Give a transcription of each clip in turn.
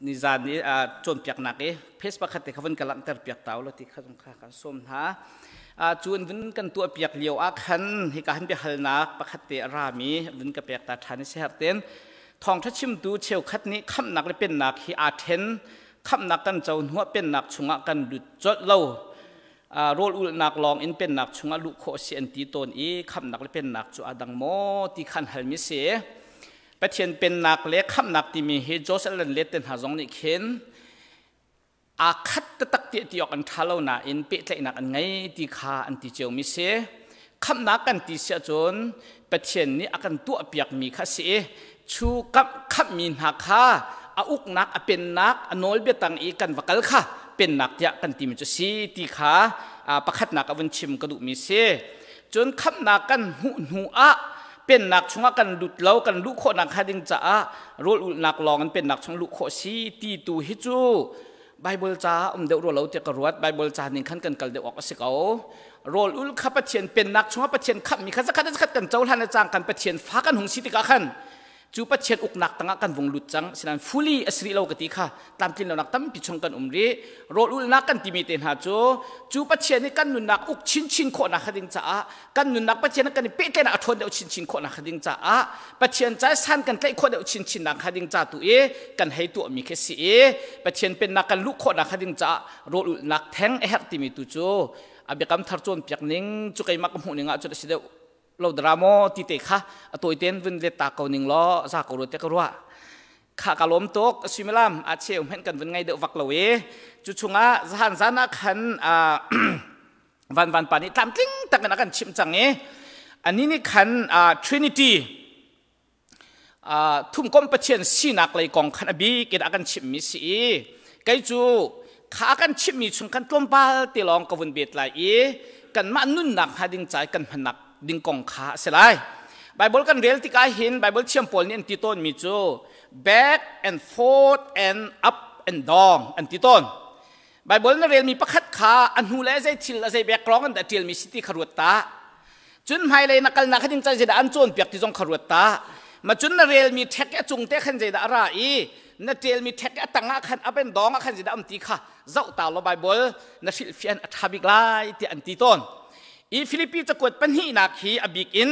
Nizan i cawnpiaknak i page pakhat te kha vun ka langhter piak ta ulaw ti kha zong kha kan sawm hna. Cu vun kan tuah piak lio ah khan hika han biahalnak pakhat te a rami vun ka pek ta ṭhan i siaherh ten thawngṭha chimtu cheukhat nih khamhnak le pennak hi aa ṭhen, khamhnak kan co hnuah pennak chungah kan lut colh lo, rawl ulhnak lawng in pennak chungah luh khawh si an ti tawn i khamhnak le pennak cu aa dang maw ti kha an halmi si. Pathian pennak le khamhnak timi hi Joseph le let te hna zong nih khin aa khat taktak ti ti awk an ṭha lo nain pehtlaihnak an ngei ti kha an ti ciomi si. Khamhnak kan ti si ahcun Pathian nih a kan tuahpiakmi kha si i chu khamhmi hna kha a uknak, a pennak, a nawlbia tang i kan va kal kha pennak tiah kan timi cu si ti kha pakhatnak a vun chim ka duhmi si. Cun khamhnak kan hmuh hnu ah pennak chungah kan lut lo, kan luh khawhnak hnga ding caah rawl ulhnak lawng in pennak chung luh khawh si ti tu hi cu Bible ca um deuh rua lo tiah ka ruat. Bible ca ning khan kan kal deuh awk a si ko. Rawl ul kha Pathian pennak chungah Pathian khamhmi kha zakhat zakhat kan cohlan le cang kan Pathian fa kan hung si tikah khan cu Pathian uknak tangah kan vung lut cang. Sinan fully a si rih lo ka ti kha tlamtlin lonak tampi chung kan um rih. Rawl ulnak kan timi te hna cu cu Pathian nih kan nunnak uk chinchin khawhnak kha ding caah, kan nunnak Pathian kan i pehtlaihnak a ṭhawn deuh chinchin khawhnak kha ding caah, Pathian ca san kan tlaih khawh deuh chinchin nak kha ding ca tu i kan hei tuahmi khi si i Pathian pennak kan luh khawhnak kha ding caah rawl ulhnak theng a herh timi tu cu a biakam thar cawnpiak ning cu keimah ka hmuh ning ah cun a si deuh lo dara maw ti te kha a tawi ten vun let ta ko ning law za ko ru te ka ruah kha ka lawm tuk. Suimilam a cheu hmenh kan vun ngai deuh vak lo i cu chungah zahan zan ah khan van van pa nih tlamtling takin a kan chimh cang i ani nih khan Trinity, thumkom Pathian sinak lei kong khan a bik in a kan chimhmi si i kei cu kha a kan chimhmi chung khan tlawmpal te lawng ka vun bet lai i kanmah nunnak hnga ding ca i kan hmannak ding kong kha a si lai. Bible kan rel tikah hin Bible thiam pawl nih an ti tawnmi cu back and forth and up and down an ti tawn. Bible na relmi pakhat kha a hnu le zei thil a zei background an dah ṭialmi si ti kha ruat ta. Cun hmailei na kalnak kha ding can zeidah an cawnpiak ti zong kha ruat ta. Ma cun na relmi ṭhek i a cung te khan zeidah a ra i na ṭialmi ṭhek i a tang ah khan up and down ah khan zeidah um ti kha zoh ta law Bible na hrilhfiah a ṭha bik lai tiah an ti tawn. I Filipi cakuat pahnihnak hi a bik in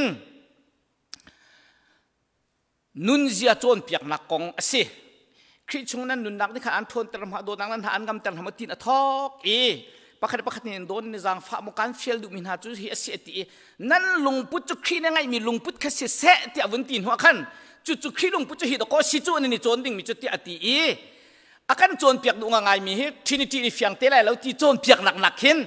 nunzia cawnpiaknak kong a si. Khrih chung nan nunnak nih khan an ṭhawnter hma, dawtnak nan hna an ngamter hma tin a thawk i pakhat pakhat nih dawn ni zaangfah maw kan fial duhmi hna cu hi a si a ti i nan lungput cu Khrih nih ngeihmi lungput kha si seh tiah vun ti hnuah khan cu cu Khrih lungput cu hi dakaw si cu nan i cawn dingmi cu tiah a ti i a kan cawnpiak duh ngaimi hi Trinity nih fiang te lai lo ti cawnpiaknak nak khin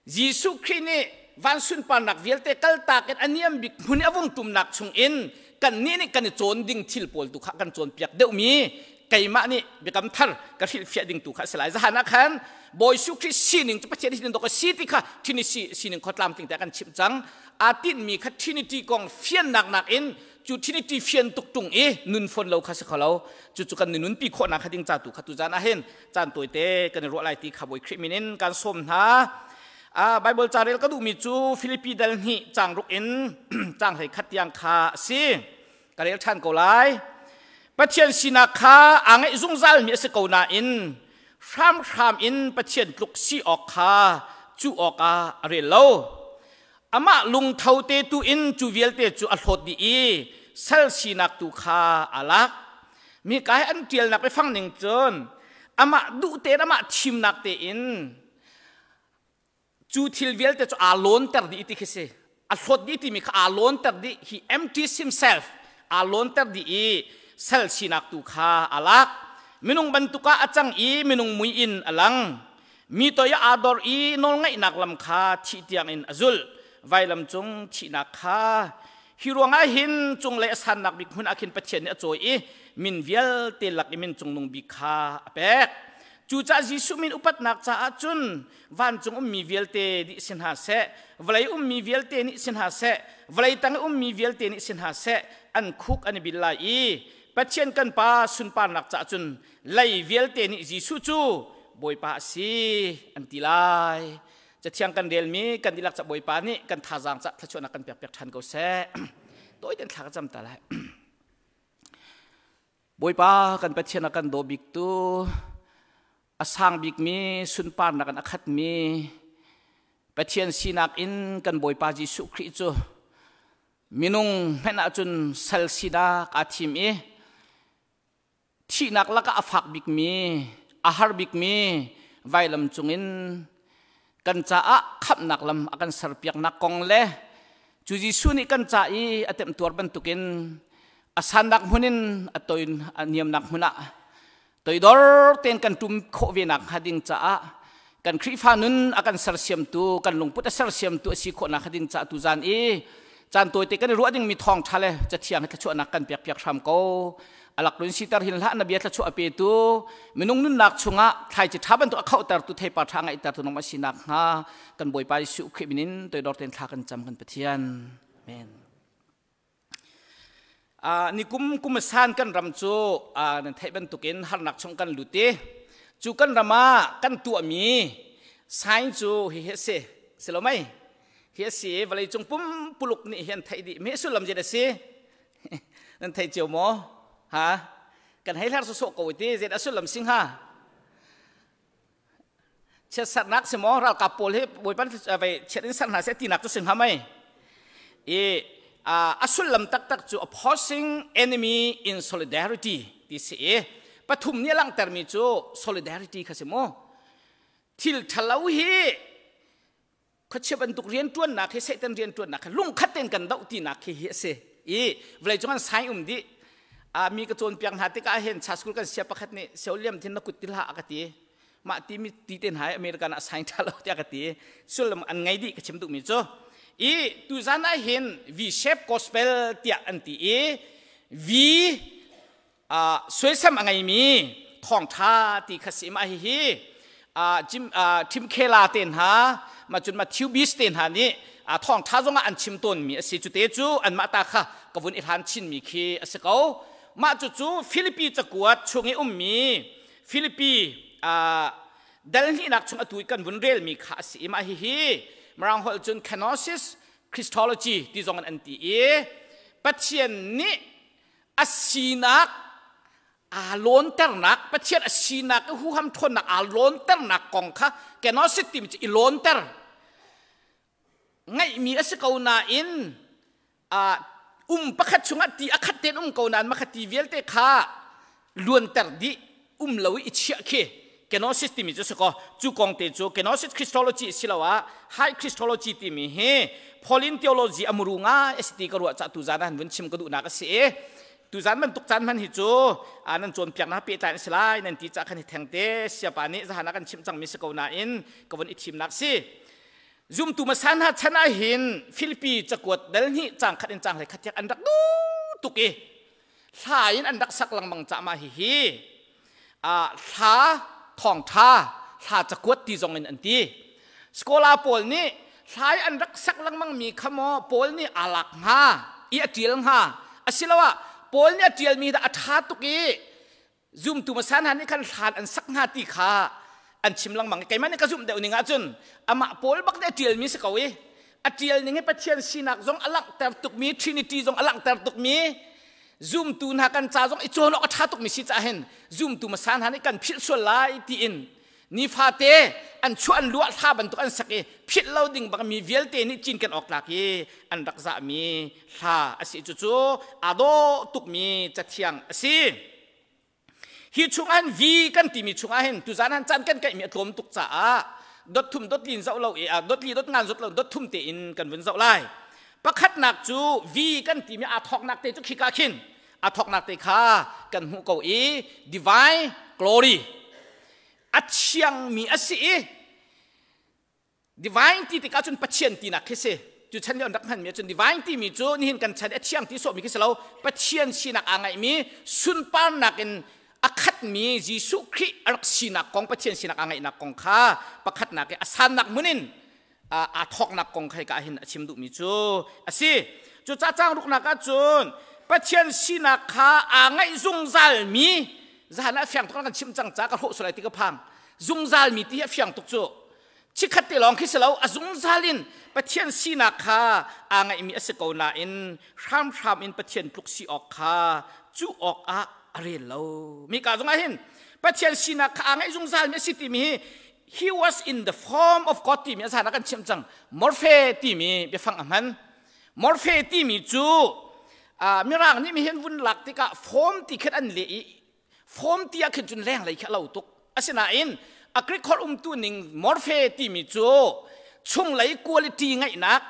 Jesuh Khrih nih van sunparnak vialte kaltak in a niam bik hmun i a vung tumnak chungin kannih nih kan i cawn ding thil pawl tu kha kan cawnpiak deuhmi keimah nih biakam thar ka hrilhfiah ding tu kha a si lai. Zahan ah khan Bawi Jesuh Khrih sining cu Pathian sin dawk a si ti kha Trinity sining kho tlamtling te kan chimh cang. Aa tinhmi kha Trinity kong fiannak nakin cu Trinity fian tuk tung i nun fawn lo kha si kho lo. Cucu kan nunpi khawhnak kha ding ca tu kha tu zan ah hin caan tawite kan i ruah lai ti kha Bawi Khrih min in kan sawm hna. Bible ca rel ka duhmi cu Filipi dal hnih caang ruk in caang 11 tiang kha a si. Ka rel ṭhan ko lai. Pathian sinak kha aa ngeih zungzalmi a si ko nain hramhram in Pathian tluk si awk kha cuh awkah a rel lo. Amah lungtho te tu in cu vialte cu a hlawt dih i sal sinak tu kha aa lak. Mi kai an ṭialnak biafang ning cun amah duh tein, amah thimnak tein cu thil vialte cu aa lawnter dih ti khi si. A hlawt dih timi kha aa lawnter dih. He empties himself, aa lawnter dih i sal sinak tu kha aa lak. Minung bantuk ah a cang i minung mui in a lang. Mi toi ah aa dor i nawlngaihnak lam kha thih tiang in a zulh, vailam cung thihnak kha. Hi ruangah hin cunglei a sannak bik hmun ah khin Pathian nih a cawi i min vialte lak i min cungnung bik kha a pek. Cucaah Jesuh min upatnak caah cun vancung ummi vialte nih si hna seh, vawlei ummi vialte nih si hna seh, vawlei tang i ummi vialte nih si hna seh, an khuk an i bil lai i Pathian kan Pa sunparnak caah cun lei vialte nih Jesuh cu Bawipa a si an ti lai. Cathiang kan relmi kan dihlak ca Bawipa nih kan thazaang ca thluachuahnak kan pek piak ṭhan ko seh. Tawi ten thla ka cam ta lai. Bawipa kan Pathian a kan daw biktu, a sang bikmi sunparnak in a khatmi Pathian sinak in kan Bawipa Jesuh Khrih cu minung hmenh ahcun sal sinak aa thim i thihnak lakah a fak bikmi, a har bikmi vailam cungin kan caah khamhnak lam a kan serpiaknak kong le cu Jesuh nih kan ca i a temtuar bantukin a sannak hmun in a toin a niamnak hmun ah toidor tein kan tum khawh ve nak hnga ding caah kan Khrihfa nun a kan sersiamtu kan lungput a sersiamtu a si khawh nak ding caah tu zan i caan tawite kan i ruah dingmi thawng ṭha le cathiang hi thluachuahnak kan pek piak hram ko. Alak lun siter hin hlah, na bia thluachuah a petu minung nunnak chungah thlaici ṭha bantuk a khohtertu, theipar ṭha ngaihtertu nang a sinak hnga kan Bawipa Jesuh Khrih min in toidor tein thla kan cam, kan Pathian. Amen. Nikum kum san kan ram cu nan theih bantukin harnak chung kan lut i cu kan ram ah kan tuahmi sign cu hihi a si, si lo mei? Hi a si. Vawleicung pumpuluk nih hian theih dih mi sullam zet a si, nan thei cio maw? Ha, kan hei hlar sawsawh ko ti zet a sullam si hnga? Chiatsarnak si maw? Ralkap pawl hi Bawipa vai chiat in ser hna seh tinak cu si hnga mei? I a sullam taktak cu "opposing enemy in solidarity" ti si i pathum nih a langhtermi cu solidarity kha si mu. Thil ṭhalo hi, khuachia bantuk rianṭuannak hi, Satan rianṭuannak hi lungkhat tein kan doh tinak khi hi a si i vawleicung an sai um dih. A mi ka cawnpiak hna tikah hin cha school kan sia pakhat nih, "Sio liam thin na kut ti hlah," a ka ti. Mah ti mi ti ten hai American ah sign ṭha lo tiah ka ti. Sullam an ngei dih. Ka chim duhmi cu i tuzan ah hin V shape gospel tiah an ti i V suaisam a ngeimi thawngṭha ti kha si. Mah hihi Tim Keller te hna, ma cun Matthew Beast te hna nih thawngṭha zongah an chim tawnmi a si. Cute cu anmah ta kha ka vun i hlan chinmi khi a si ko. Mah cucu Filipi cakuat chung i ummi Filipi dal hnihnak chung atu i kan vun relmi kha a si i mah hihi Mirang holh cun kenosis Christology ti zong in an ti i Pathian nih a sinak aa lawnternak, Pathian a sinak i huham ṭhawnnak aa lawnternak kong kha. Kenosis timi cu i lawnter, ngeihmi a si ko nain um pakhat chungah ti a khat tein um ko nain makhat ti vialte kha luanter dih, um lo i i chiah khi kenosis timi cu si kaw. Cu kong te cu kenosis Christology siloah high Christology timi hi Pauline theology a muru ngai a si ti ka ruah cah tuzan ah han vun chim ka duhnak a si i tuzan bantuk caan hman hi cu nan cawnpiaknak pehtlai an si lai nan ti cah khan hi thengte siapa nih zahan ah kan chimh cangmi si ko nain ka vun i thimnak si. Zumtu hmasa hna chan ah hin Filipi cakuat dal hnih cang khat in cang hlei khat tiang an rak duh tuk i hla in an rak sak lengmang cah mah hihi hla thawngṭha, hla cakuat ti zong in an ti. Scholar pawl nih hla i an rak sak lengmang mi kha maw Paul nih aa lak hnga i a ṭial hnga, asiloah Paul nih a ṭialmi dah a ṭha tuk i zumtu hmasa hna nih khan hlan an sak hnga ti kha an chim lengmang. Keimah nih ka zumh deuh ning ahcun amah Paul bak nih a ṭialmi si ko i a ṭial ning hi Pathian sinak zong a langhter tukmi, Trinity zong a langhter tukmi, zumtu hna kan ca zong i cawn awk a ṭha tukmi si caah hin zumtu hmasa hna nih kan philh sual lai tiin nifate an chuah an luah hla bantuk an sak i philh lo ding bak mi vialte nih cinken awk tlak i an rak zahmi hla a si. Cucu aa dawh tukmi cathiang a si. Hi chungah hin V kan timi chungah hin tuzan han caan kan kaihmi a tlawm tuk caah dot thum dot lin zoh lo i dot li dot ngan zot lo dot thum tein kan vun zoh lai. Pakhatnak cu V kan timi aa thawknak te cu khika khin aa thawknak te kha kan hmuh ko i divine glory, a thiangmi a si i divine ti tikah cun Pathian tinak khi si. Cu chan lio an rak hmanmi ahcun divine timi cu nihin kan chan i a thiang ti sawhmi khi si lo, Pathian sinak aa ngaihmi, sunparnak in a khatmi Jesuh Khrih a rak sinak kong, Pathian sinak aa ngaihnak kong kha pakhatnak i a sannak hmun in aa thawknak kong kha hika hin a chim duhmi cu a si. Cu ca cang ruknak ahcun Pathian sinak kha aa ngaih zungzalmi, zahan ah fiang tuk kan chim cang ca ka hrawh sual lai ti ka phang, zungzalmi ti hi a fiang tuk cu. Chikkhat te lawng khi si lo, a zungzal in Pathian sinak kha aa ngaihmi a si ko nain hramhram in Pathian tluk si awk kha cuh awk ah a rel lo. Mi ka zongah hin Pathian sinak kha aa ngeih zungzal mi a si timi hi he was in the form of God timi a zan ah kan chim cang. Morphe timi biafang a hman. Morphe timi cu Mirang nih mihin vun lak tikah form ti khin an leh i form ti ah khin cun lenglei khi a lo tuk. Asinain a Greek holh umtu ning morphe timi cu chunglei quality ngaihnak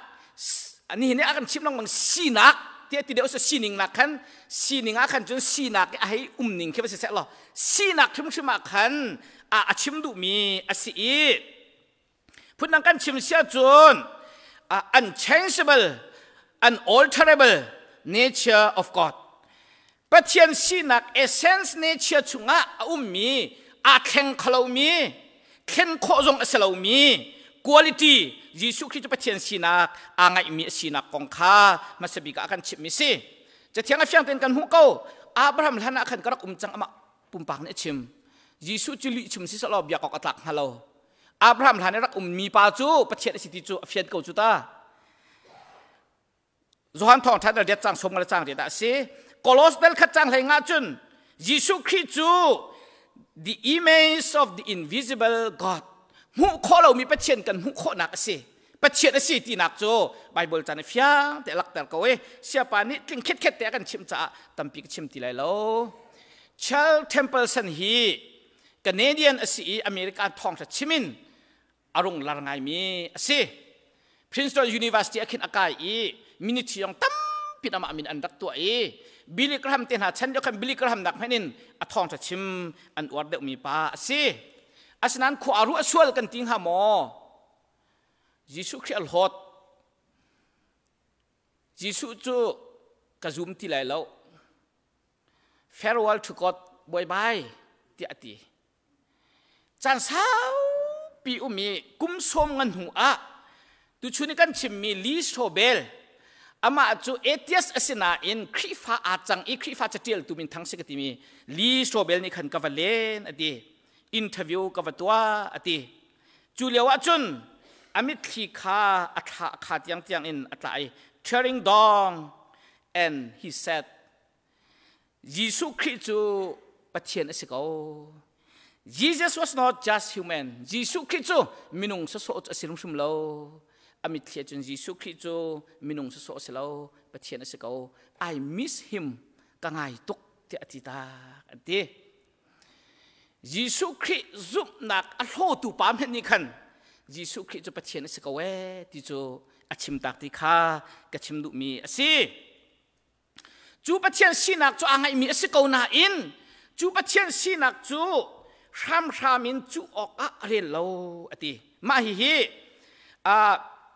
nihin ah kan chim lengmang sinak tiah ti deuh sining nak khan sining ah khan cun sinak a hei um ning khi va si seh law sinak hrimhrim ah khan a chim duhmi a si i phundang kan chim sia cun unchangeable, unalterable nature of God, Pathian sinak essence nature chungah a ummi, aa thleng kholomi, thlen khawh zong a si lomi quality, Jesuh Khrih cu Pathian sinak aa ngaihmi a sinak kong kha hmasa bik ah kan chimhmi si. Cathiang a fiang tein kan hmuh ko. Abraham hlan ah khan ka rak um cang, amah pumpak nih a chim. Jesuh cu lih chim si selaw biak awk a tlak hnga lo. Abraham hlan i rak ummi pa cu Pathian a si ti cu a fian ko cu ta. Johan thawngṭha dal riat cang som le cang riat ah a si. Kolos dal khat cang hlei nga cun Jesuh Khrih cu the image of the invisible God, hmuh khawh lomi Pathian kan hmuh khawhnak a si. Pathian a si tinak cu Bible caan i fiang te lakter ko i siapa nih tling khetkhet te a kan chimh caah tampi ka chim ti lai lo. Charles Templeson hi Canadian a si i American thawngṭha chimin a rung lar ngaimi a si. Princeton University ah khin a kai i ministry zong tampi amah min an rak tuah i Billy Graham te hna chan lio khan Billy Graham nak hmanh in a thawngṭha chim an uar deuhmi pa a si. Asinain khua ruah sual kan ti hnga maw? Jesuh Khrih a hlawt. Jesuh cu ka zum ti lai lo. Farewell to God, bye bye tiah a ti. Caan saupi um i kum sawm ngan hnu ah tuchun i kan chimmi Lee Strobel, amah cu atheist a si nain Khrihfa aa cang i Khrihfa catialtu minthang si ka timi Lee Strobel nih khan ka va len a ti. Interview ka va tuah a ti. Cu lio ah cun a mitthli kha a thla kha tiangtiang in a tla i tearing down and he said, Jesuh Khrih cu Pathian a si ko. Jesus was not just human. Jesuh Khrih cu minung sawsawh cu a si hrimhrim lo. A mitthli cun Jesuh Khrih cu minung sawsawh a si lo, Pathian a si ko. I miss him. Ka ngai tuk tiah a ti tak an ti. Jesuh Khrih zumhnak a hlawtu pa hmanh nih khan Jesuh Khrih cu Pathian a si ko ee ti cu a chim tak ti kha ka chim duhmi a si. Cu Pathian sinak cu aa ngaihmi a si ko nain cu Pathian sinak cu hramhram in cuh awkah a rel lo a ti. Mah hihi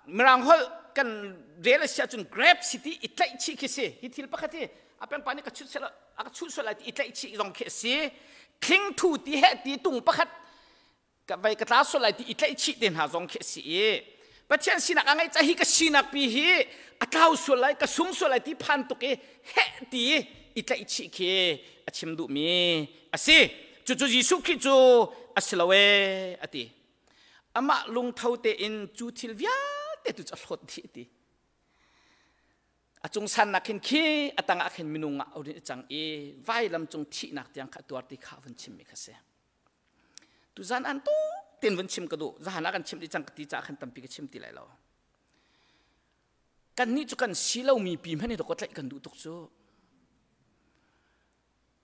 Mirang holh kan rel a si ahcun grab si ti i tlaih chih khi si. Hi thil pakhat hi a pengpa nih ka chut sel a ka chuh sual lai ti i tlaih chih zong khi a si. Thlingthu ti he ti tung pakhat ka vai ka tla sual lai ti i tlaihchih te hna zong khi a si i Pathian sinak a ngeih ca hi ka sinak pi hi a tlau sual lai, ka sung sual lai ti phan tuk i heh ti i tlaihchih khi a chim duhmi a si. Cucu Jesuh Khrih cu a si lo ee a ti. Amah lungtho tein cu thil vialte tu cu a hlawt dih a ti. A cung sannak khin khi a tangah khin minung ah a rin cang i vailam cung thihnak tiang kha tuar ti kha vun chimmi kha si. Tuzan an tu ten vun chim ka duh. Zahan ah kan chim ti cang ka ti caah khan tampi ka chim ti lai lo. Kan nih cu kan si lomi pi hmanh hi dawk tlaih kan duh tuk cu.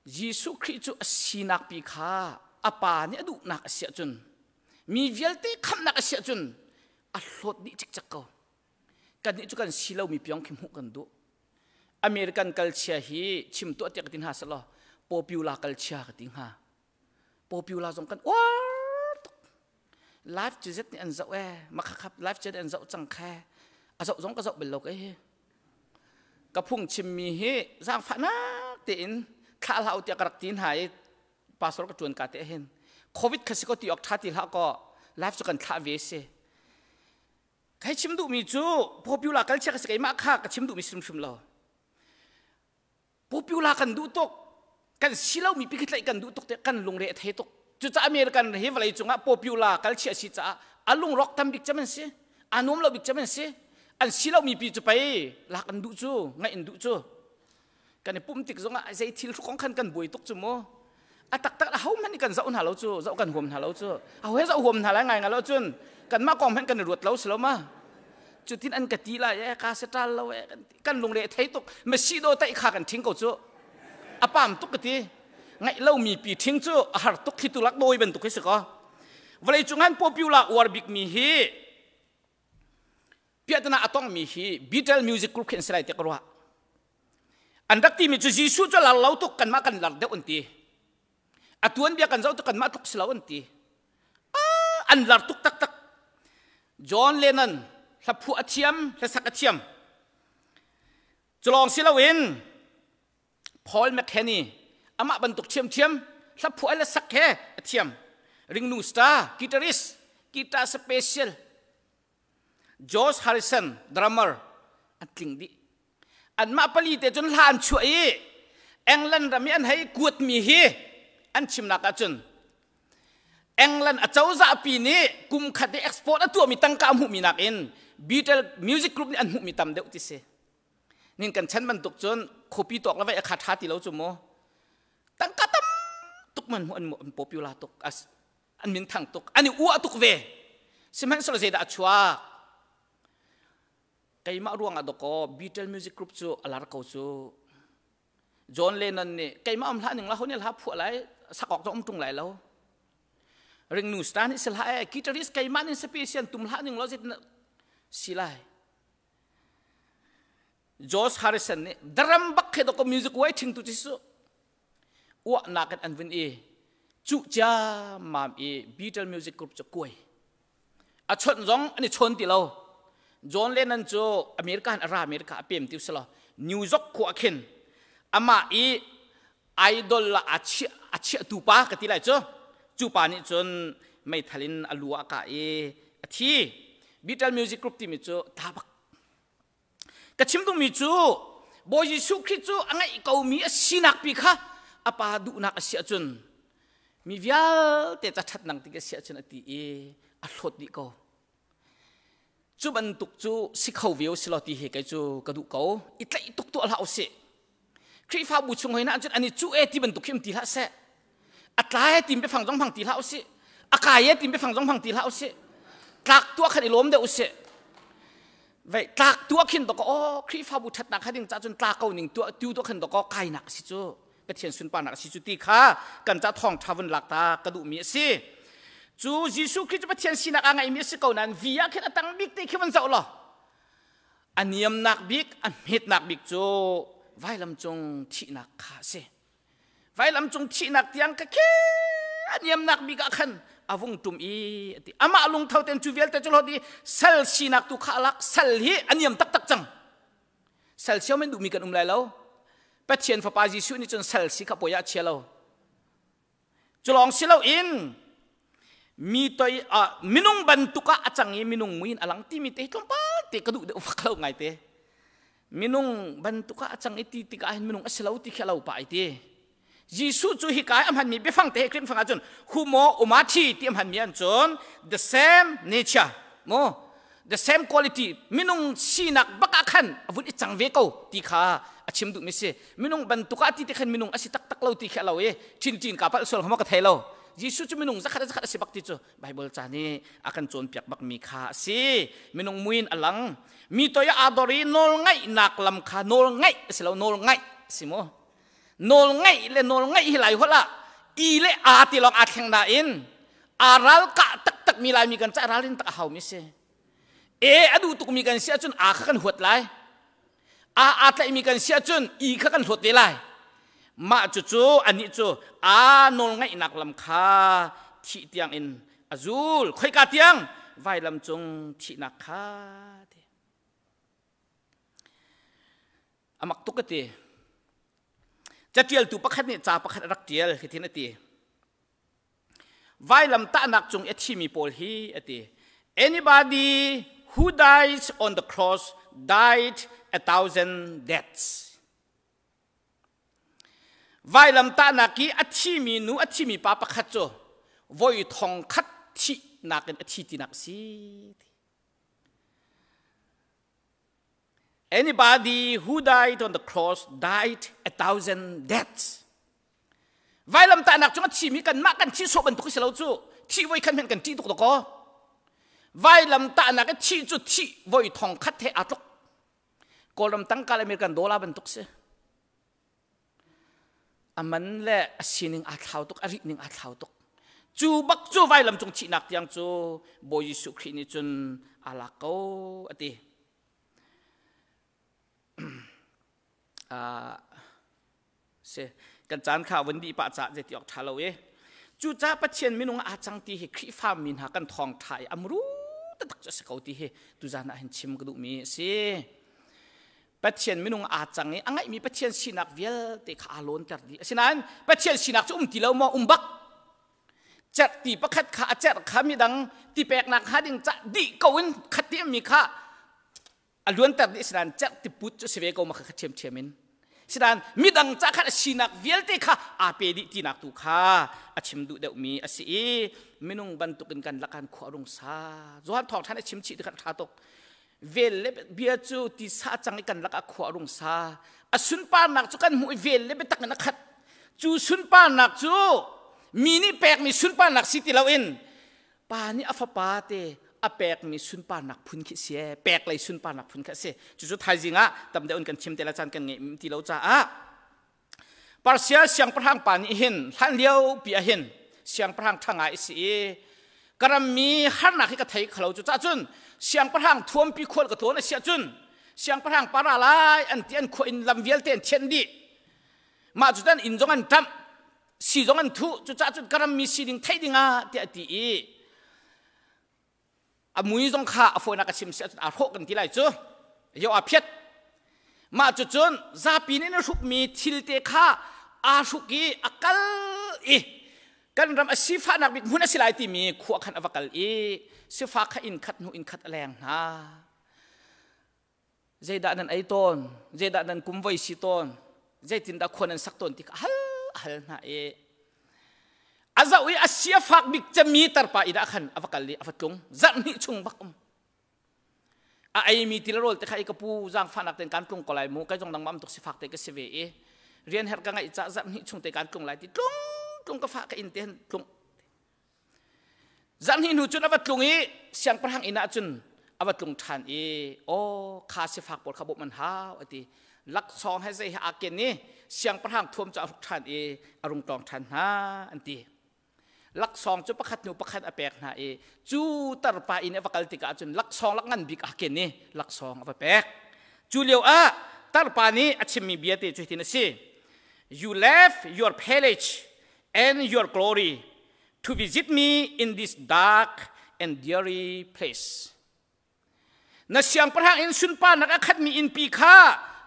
Jesuh Khrih cu a sinak pi kha a pa nih a duhnak a si ahcun, mi vialte khamhnak a si ahcun a hlawt dih cikcek ko. Kannih cu kan si lomi piong khi hmuh kan duh. American culture hi chim tuah tiah ka ti hna selaw popular culture ka ti hnga. Popular zong kan uar tuk. Live cu zet nih an zoh ee, makhakhap live cu an zoh cang khe. A zoh zong ka zoh bal lo ke hi. Ka phung chimmi hi zaangfahnak tein thlah hlah u tiah ka rak ti hna i pastor ka ṭuan ka te hin COVID kha si ko ti awk ṭha ti hlah kaw live cu kan thlah ve si. Kai chim duhmi cu popular culture ka si, keimah kha ka chim duhmi hrimhrim lo. Popular kan duh tuk, kan si lomi pi tlaih kan duh tuk te kan lungre a thei tuk. Cucaah American hi vawlei cungah popular culture si caah a lungrok tam bik cem an si, a nuam lo bik cem an si. An si lomi pi cu pei lak an duh cu, ngaih an duh cu. Kan i pumh tik zongah zei thil kong khan kan buai tuk cu mu. A taktak a ho hmanh nih kan zoh hna lo cu, zoh kan huam hna lo cu. A he zoh huam hna lai ngai ngai lo cun kanmah kong hmanh kan i ruat lo si lo ma. Cutin an ka ti lai e ka se ṭal lo e kan ti. Kan lungre a thei tuk. Masi do taih kha kan ṭhing ko cu. A pam tuk ka ti. Ngaih lomi pi ṭhing cu a har tuk thlitu lak dawi bantuk hi si ko. Vawlei cung han popular uar bikmi hi piahtana a tongmi hi Beatles music group khi an si lai tiah ka ruah. An rak timi cu Jesuh cu lar lo tuk kanmah kan lar deuh an ti. A tuanbia kan zoh tuk kanmah tluk si lo an ti. Ah, an lar tuk taktak. John Lennon hlaphuah a thiam, hlasak a thiam. Culawng si loin Paul McKenney amah bantuk ṭhiamṭhiam hlaphuah le sak he a thiam. Ringnu star, guitarist, guitar special, George Harrison drummer an tling dih. Anmah pali te cun hla an chuah i England ram i an hei kuatmi hi an chimnak ahcun England a cozah pi nih kum khat i export a tuahmi tangka a hmuhmi nakin Beatles music group nih an hmuhmi tam deuh ti si. Nin kan chan bantuk cun khuapi tuak le vai a kha ṭha ti lo cu mu. Tangka tam tuk man hmuh an popular tuk as an min thang tuk an i uah tuk ve sihmanhsehlaw zeidah a chuak keimah ruangah dawkaw Beatles music group cu a lar ko cu John Lennon nih keimah um hlah ning la ho nih hla phuah lai sak awk zong um ṭung lai lo ringnu star nih si hlah e guitarist keimah nin special tum hlah ning lo zet si lai George Harrison nih drum bak khe dawkaw music wai ṭhing tu ci su uahnak in an vun i cuh ciammam i Beatles music group cu kuai a chawnh zong an i chawn ti lo John Lennon cu America in a ra America a pem ti usilo New York khua khin amah i idol la a chiah a chiahtu pa ka ti lai cu cu pa nih cun meithal in a lu a kah i a thi Beatles music group timi cu ta bak Ka chim duhmi cu Bawi Jesuh Khrih cu a ngeih komi a sinak pi kha a pa duhnak a si ahcun mi vialte ca ṭhatnak tik a si ahcun a ti i a hlawt dih ko. Cu bantuk cu si kho ve u si law ti hi kei cu ka duh ko. I tlaih tuk tuah hlah u sih. Khrihfabu chung hoi na ahcun an i cuh e ti bantuk khi um ti hlah seh. A tlai e ti biafang zong hmang ti hlah usih. A kai e ti biafang zong hmang ti hlah usih. Tlak tuah khan i lawm deuh usih. Vei tlak tuah khin dok aw Khrihfabu ṭhatnak kha ding ca cun tla ko ning tuah tu tuah khin dok aw kainak a si cu. Pathian sunparnak a si cu ti kha kan ca thawng ṭha vun lak ta ka duhmi a si. Cu Jesuh Khrih cu Pathian sinak aa ngeihmi a si ko nain vi ah khin a tang bik te khi van zoh law a niamnak bik a hmetnak bik cu vailam cung thihnak kha a si vailam cung thihnak tiang ka khi a niamnak bik ah khan a vung tum i ati amah lungtho ten cu vialte cu hlawt i sal sinak tu kha alak sal hi a niam taktak cang sal siau men duhmi kan um lai lo Pathian fapa Jesuh nih cun sal si kha poi ah chia lo Culawng si loin mi toi minung bantuk ah a cang i minung mui in a lang timi te tlawmpal te ka duh deuh fak lo ngai te. Minung bantuk ah a cang i ti tikah hin minung a si lo ti khi a lo pah i ti. Jesuh cu hika i a hmanmi biafang te Greek fang ahcun humo umathi ti a hmanmi an cun the same nature mu the same quality minung sinak bak ah khan a vun i cang ve ko ti kha a chim duhmi si minung bantuk ah ti ti khan minung a si taktak lo ti khi a lo i chin chin ka palh sual kha ka thei lo Jesuh cu minung zakhat zakhat a si bak ti cu Bible ca nih a kan cawnpiak bak mi kha a si minung muin a lang mi toi ah aa dor i nawl ngaihnak lam kha nawl ngaih a si lo nawl ngaih a si mu nawl ngaih le nawl ngaih hi lai holh ah i le a ti lawng aa thleng nain aa ral kah taktak mi laimi kan ca ralrin tak a hau mi si e a duh tukmi kan si ahcun a kha kan huat lai a aa tlaihmi kan si ahcun i kha kan hlawt te lai mah cucu anih cu aa nawl ngaihnak lam kha thih tiang in a zul khoika tiang vailam cung thihnak kha ti amak tuk ka ti catialtu pakhat nih ca pakhat a rak tial hitin a ti Vailam tahnak cung i a thimi pawl hi a ti. Anybody who dies on the cross died a thousand deaths. Vailam tahnak i a thimi nu a thimi pa pakhat cu voi thong khat thihnak in a thi tinak a si. Anybody who died on the cross died a thousand deaths. Vailamtahnak cung a thimi kanmah kan thi sawh bantuk si lo cu thi voi khan hmenh kan ṭih tuk dakaw. Vailamtahnak i thi cu thi voi thong khat he aa tluk. Kawlram tangka le American dollar bantuk si. A man le a sining aa thlau tuk, a rih ning aa thlau tuk. Cu bak cu vailam cung thihnak tiang cu Bawi Jesuh Khrih nih cun aa lak ko a ti. Si kan caan kha vun dih pah cah zeiti awk ṭha lo i cucaah Pathian minung aa cang ti hi Khrihfa mi hna kan thawng ṭha i amru taktak cu a si ko ti hi tuzan ah hin chim ka duhmi a si. Pathian minung aa cang i a ngeihmi Pathian sinak vialte kha aa lawnter dih. Asinain Pathian sinak cu um ti lo maw? Um bak. Cerhti pakhat kha a cerh kha midang ti peknak hnga ding cah dih ko in khat ti mi kha a luanter dih sinan cerh tiput cu si ve ko ma kha ṭhiamṭhiam in sinan midang ca khan a sinak vialte kha aa pe dih tinak tu kha a chim duh deuhmi a si i minung bantukin kan lakan khua rung sa Johan thawng ṭhan a chim chih ti khan ṭha tuk vel le bia cu tisa cang i kan lakah khua rung sa a sunparnak cu kan hmuh i vel le biatak in a khat cu sunparnak cu mi nih pekmi sunparnak si ti loin Pa nih a fapa te a pekmi sunparnak phun khi si ee pek lei sunparnak phun khi a si. Cucu thaizing ah tam deuh in kan chim te la caan kan ngeih ti lo caah Persia siangpahrang pa nih hin hlan lio pi ah hin siangpahrang ṭha ngai a si i ka rammi harnak hi ka thei khalo cu cah cun siangpahrang thuampi khual ka tlawn a si ahcun siangpahrang pa ra lai an ti an khua in lam vialte an thianh dih mah cu tan inn zong an ṭamh si zong an thuh cucaah cun ka rammi sining theih dingah tiah a ti i a mui zong kha a fawinak a chim si ahcun aa hrawh kan ti lai cu yo aa phiat mah cu cun zapi nih na hrukmi thil te kha aa hruk i a kal i kan ram a sifahnak bik hmun a si lai timi khua khan a va kal i sifak kha inn khat hnu inn khat a leng hna Zeidah nan ei tawn? Zeidah nan kum voi si tawn? Zeitindah khua nan sak tawn ti kha hal a hal hna i a zoh i a sia fak bik cemmi tarpa inn ah khan a va kal i a va tlung. Zarh hnih chung bak um. A eimi ti le rawl te kha i ka pu zaangfahnak tein kan tlung ko lai mu kai zong nangmah tuk sifak te ka si ve i rian herh ka ngaih ca zarh hnih chung te kan tlung lai ti tlung tlung ka fa ka inn te han tlung Zarhhnih hnu cun a va tlung i siangpahrang inn ah cun a va tlung ṭhan i aw kha sifak pawl kha bawmh an hau a ti. Laksawng he zei he aa ken i siangpahrang thuam cu a hruk ṭhan i a rung tlawng ṭhan hna an ti. Laksawng cu pakhat hnu pakhat a pek hna i cu tarpa inn i a va kal tikah cun laksawng lak ngan bik aa ken i laksawng a va pek. Cu lio ah tarpa nih a chimmi bia te cu hitin a si. You left your palace and your glory to visit me in this dark and dreary place. Na siangpahrang in sunparnak a khatmi innpi kha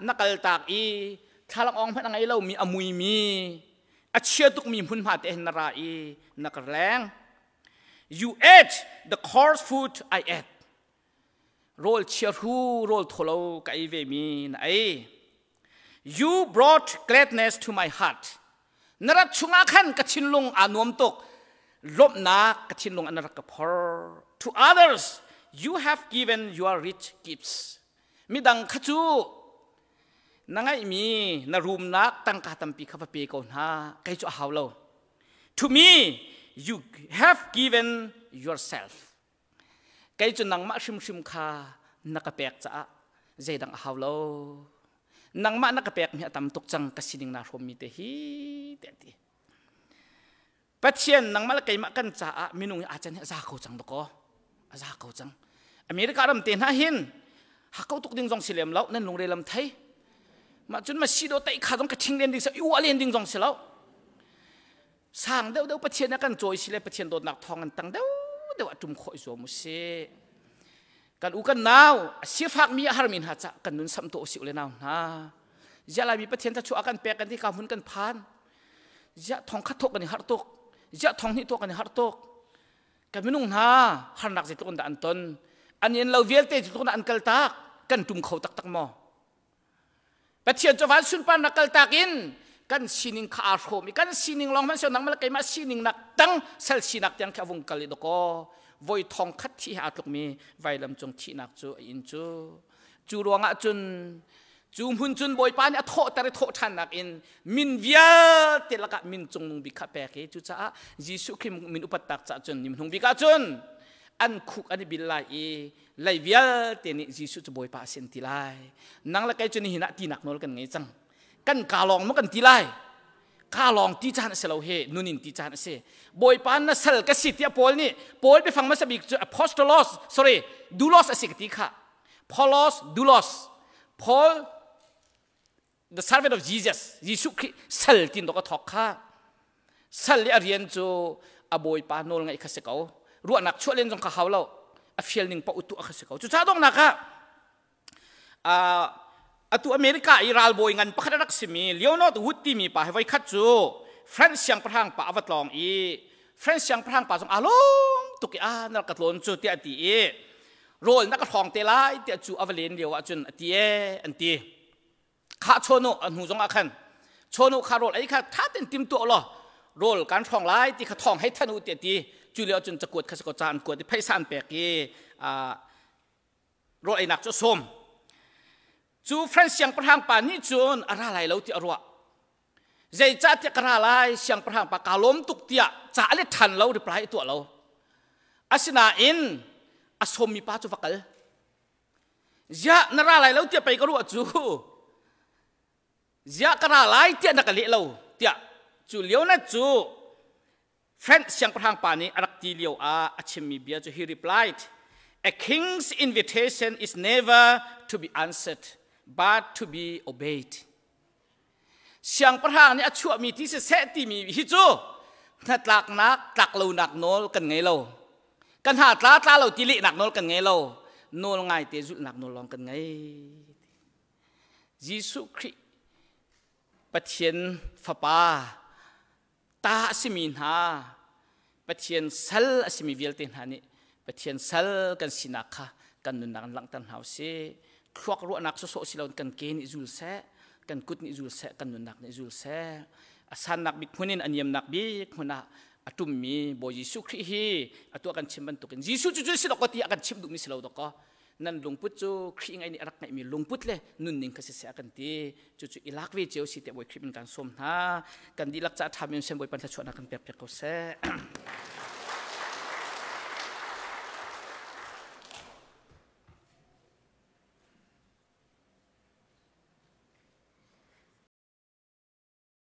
na kaltak i thlalang awng hmanh a ngei lomi a muimi a chia tukmi hmunhma te hin na ra i na ka leng. You ate the coarse food I ate. Rawl chiahru rawl tholo ka ei ve mi na ei. You brought gladness to my heart. Na rat chungah khan ka thinlung aa nuam tuk. Lawmhnak ka thinlung an rak ka phor. To others, you have given your rich gifts. Midang kha cu na ngeihmi na rumnak tangka tampi kha va pe ko hna. Kei cu a hau lo. To me, you have given yourself. Kei cu nangmah hrimhrim kha na ka pek caah zeidang a hau lo. Nangmah na ka pekmi a tam tuk cang ka sining naa hrawmmi te hi tiah a ti. Pathian nangmah le keimah kan caah minung hi aa can hi a za ko cang dakaw. A za ko cang. America ram te hna hin hakko tuk ding zong si lem lo nan lungre lam thei. Mah cun ma si do tai kha zong ka thing len ding si uah len ding zong si lo. Sang deuhdeuh Pathian a kan cawi si le Pathian dawtnak thawng an tang deuhdeuh a ṭum khawh i zuam u sih. Kan u kan nau a sifakmi a harmi hna cah kan nun samh tuah usih u le nau hna. Ziah Laimi Pathian thlachuah a kan pek kan ti ka hmun kan phan. Ziah thong khat thawk kan i harh tuk. Ziah thong hnih thawk kan i harh tuk. Kan minung hna harnak zeitluk in dah an ton. An in lo vialte zeitluk in dah an kal tak. Kan tum kho taktak maw? Pathian cu van sunparnak kaltak in kan sining kha aa hrawm i kan sining lawng hmanh nangmah le keimah sining nak tang sal sinak tiang khi a vung kal i dakaw voi thong khat thi he aa tlukmi vailam cung thihnak cu a in cu. Cu ruangah cun cu hmun cun Bawipa nih a thawhter i thawh ṭhannak in min vialte lakah min cungnung bik kha pek i cucaah Jesuh Khrih min upatnak caah cun ni hmanung bik ah cun an khuk an i bil lai i lei vialte nih Jesuh cu Bawipa a si an ti lai. Nang le kei cu nihin ah tinak nawl kan ngei cang. Kan kaa lawng maw kan ti lai? Kaa lawng ti caan a si lo he, nun in ti caan a si. Bawipa na sal ka si tiah Paul nih Paul biafang hmasa bik cu apostolos, sorry, doulos a si ka ti kha. Paulos doulos. Paul the servant of Jesus, Jesuh Khrih sal tin dok a thawk kha. Sal i a rian cu a bawipa nawl ngaih kha si ko. Ruahnak chuah len zong kha hau lo. A fial ning paoh tuah kha si ko. Cucaah donghnak ah atu America i ralbawi ngan pakhat a rak simi Leonard Wood timi pa hi voikhat cu French siangpahrang pa a va tlawng i French siangpahrang pa zong aa lawm tuk i a na rak ka tlawn cu tiah a ti i rawl na ka hrawng te lai tiah cu a va len lio ah cun a ti ee an ti. Kha chawnu a hnu zong ah khan chawnu kha rawl ei kha tha ten tim tuah law rawl kan hrawng lai ti kha thawng hei than u tiah ti. Cu lio cun cakuat kha siko ca an kuat i phaisa an pek i rawl einak cu a sawm. Cu French siangpahrang pa nih cun a ra lai lo ti a ruah. Zeicahtiah ka ra lai siangpahrang pa kaa lawm tuk tiah ca a let ṭhan lo, reply a tuah lo. Asinain a sawmmi pa cu va kal. Ziah na ra lai lo tiah pei ka ruah cu. Ziah ka ra lai tiah na ka leh lo tiah cu Leonard cu French siangpahrang pa nih a rak ti lio ah a chimmi bia cu he replied, "A king's invitation is never to be answered, but to be obeyed." Siangpahrang nih a chuahmi ti siseh timi hi cu hnatlaknak tlaklonak nawl kan ngei lo. Kan hna tla tla lo ti lehnak nawl kan ngei lo. Nawl ngaite zulhnak nawl lawng kan ngei. Jesuh Khrih Pathian Fapa ta a simi hna, Pathian sal a simi vialte hna nih Pathian sal kan sinak kha kan nunnak in langhter hna usih. Thluak ruahnak sawsawh si loin kan ke nih zul seh, kan kut nih zul seh, kan nunnak nih zul seh. A sannak bik hmun in a niamnak bik hmun ah a ṭummi Bawi Jesuh Khrih hi atu ah kan chim bantukin Jesuh cu cu si dawk ti a kan chimh duhmi si lo dawk nan lungput cu Khrih ngai nih a rak ngeihmi lungput le nunning kha siseh a kan ti. Cucu i lak ve cio si tiah Bawi Khrih min kan sawm hna. Kan dihlak ca ṭhami in Bawipa thluachuahnak kan pek piak ko seh.